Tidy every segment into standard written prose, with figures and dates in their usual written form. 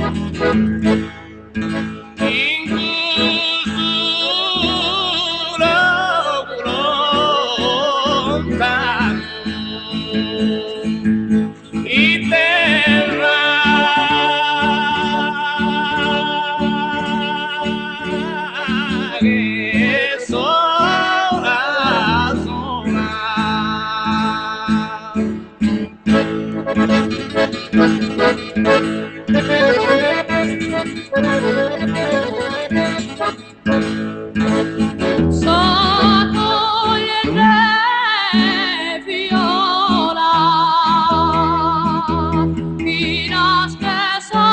In custu logu lontanu ite faghes sola sola? So cogliende viola finas che so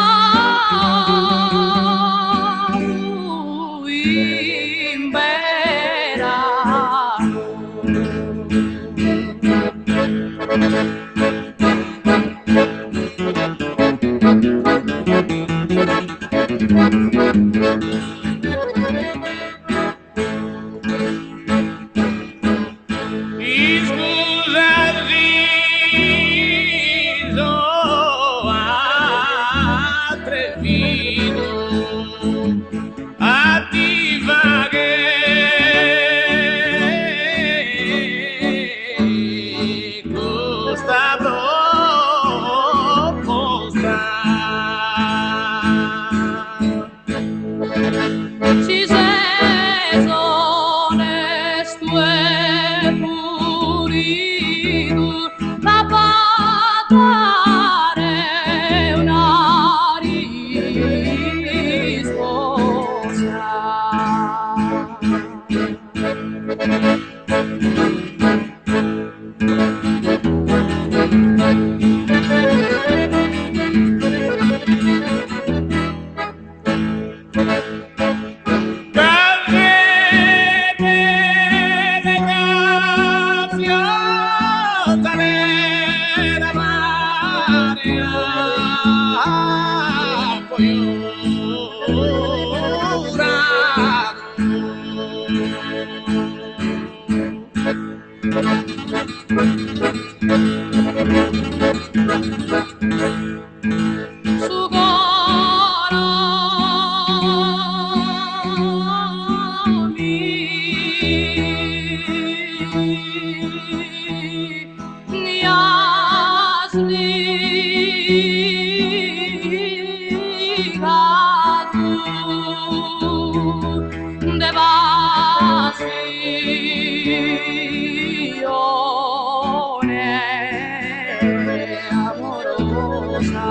in beranu. Iscusa si so atrevidu a ti fagher custa proposta. Si ses onestu e pulidu, t'apo a dare una risposta. Ca sede de grazia de amare apo juradu. Su coro mi as ligadu de passione amorosa.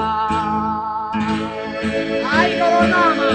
Ai, Coronama!